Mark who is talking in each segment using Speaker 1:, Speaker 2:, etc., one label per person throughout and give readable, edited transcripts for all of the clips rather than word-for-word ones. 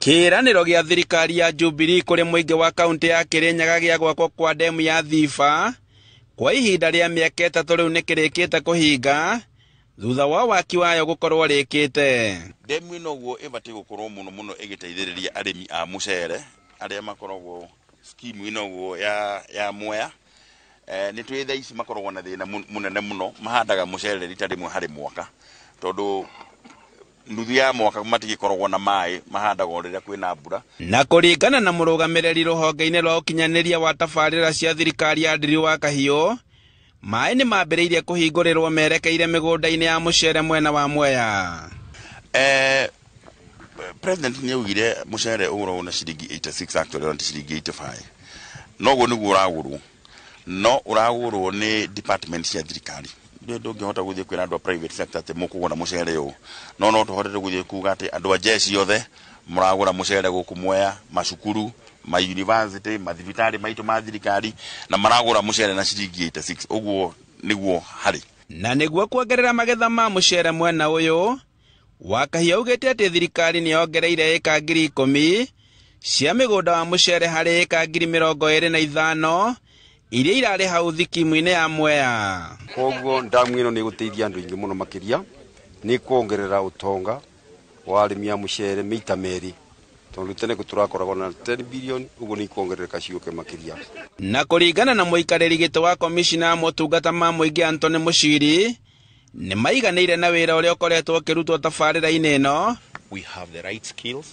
Speaker 1: Kĩĩranĩro gĩa thirikari ya Jubilee kũrĩ mũingĩ wa kaunti ya Kirinyaga gĩa gwakwo kwa demu ya Thiba kwa ihinda rĩa mĩaka 3 rĩu nĩ kĩrĩkĩte kũhinga thutha wa waki wayo gũkorwo rĩkĩte.
Speaker 2: Demu ĩno ũguo ĩbatiĩ gũkorwo mũno mũno ĩgĩteithĩrĩria arĩmi a mũcere arĩa makoragwo scheme ĩno ũguo ya Mwea. Nĩ twĩ thaa ici makoragwo na thĩna mũnene mũno, mahandaga mũcere rita rĩmwe harĩ mwaka tondũ nuthu ya mwaka matigĩkoragwo na maĩ, mahandagwo rĩrĩa kwĩna mbura.
Speaker 1: Na kũringana na mũrũgamĩrĩri rũhonge-inĩ rwa ũkinyanĩria wa tabarĩra cia thirikari ya Andrew wa Kahiũ, maĩ nĩ mambĩrĩirie kũhingũrĩrwo merekeire mĩgũnda-inĩ ya mũcere mwena wa Mwea.
Speaker 2: President nĩ augire mũcere ũgũragwo na ciringi 86 actually, na ti ciringi 85. Noguo nĩguo ũragũrwo, no ũragũrwo nĩ department cia thirikari. Ndũngĩhota gũthiĩ kwĩra andũ a private sector atĩ mũkũgũra mũcere ũũ, no tũhotete gũthiĩ kuga atĩ andũ a jeshi othe mũragũra mũcere gũkũ Mwea, macukuru, ma university, mathibitarĩ maitũ ma thirikari, na maragũra mũcere na ciringi 86. Ũguo nĩguo harĩ.
Speaker 1: Na nĩguo kuongerera magetha ma mũcere mwena ũyũ, Wakahiũ augĩte atĩ thirikari nĩ yongereire ĩka 10,000 cia mĩgũnda wa mũcere harĩ ĩka 25,000 iria irarĩ hau thikimu-inĩ ya Mwea.
Speaker 3: Koguo ndamu ĩno nĩ ĩgũteithia andũ aingĩ mũno makĩria, nĩ kuongerera ũtonga wa arĩmi a mũcere mĩita merĩ, tondũ tene tũrakoragwo na 10 billion, ũguo nĩ ikuongerereka ciũke makĩria.
Speaker 1: Na kũringana na mũikarĩri gĩtĩ wa komishina ya motungata ma mũingĩ Anthony Mushiri, nĩ maiganĩire na wĩra ũrĩa ũkoretwo ũkĩrutwo tabarĩra-inĩ ĩno.
Speaker 4: We have the right skills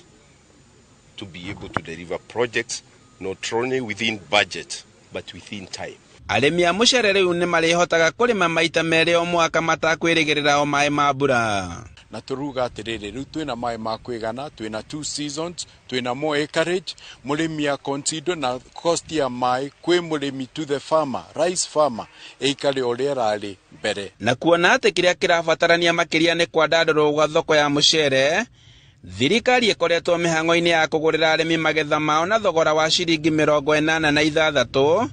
Speaker 4: to be able to deliver projects not only within budget but within time.
Speaker 1: Arĩmi a mũcere rĩu nĩ marĩhotaga kũrĩma maita merĩ o mwaka matakwĩrĩgĩrĩra o maĩ ma mbura.
Speaker 5: Na tũruga atĩrĩrĩ, rĩu twĩna maĩ ma kũigana, twĩna 2 seasons, twĩna more acreage, mũrĩmi a consider na cost ya maĩ kwĩ mũrĩmi to the farmer, rice farmer, ĩikare ũrĩa ĩrarĩ mbere.
Speaker 1: Na kuona atĩ kĩrĩa kĩrabatarania makĩria nĩ kwandandũrwo gwa thoko ya mũcere, thirikari ĩkoretwo mĩhang'o-inĩ ya kũgũrĩra arĩmi magetha mao na thogora wa ciringi 86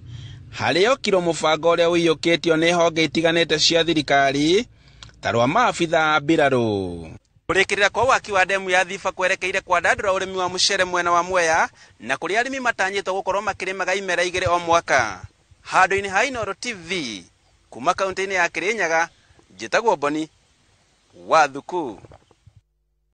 Speaker 1: harĩ o kiro, mũbango ũrĩa ũiyũkĩtio nĩ honge itiganĩte cia thirikari ta rwa maabitha a mbirarũ. Kũrĩkĩrĩra kwa waki wa demu ya Thiba kwerekeire kwandandũra ũrĩmi wa mũcere mwena wa Mwea, na kũrĩa arĩmi matanyĩtwo gũkorwo makĩrĩmaga imera 2 o mwaka. Handũ-inĩ ha Inooro TV kuma kaunti-inĩ ya Kirinyaga, njĩtagwo Boni wa Thuku.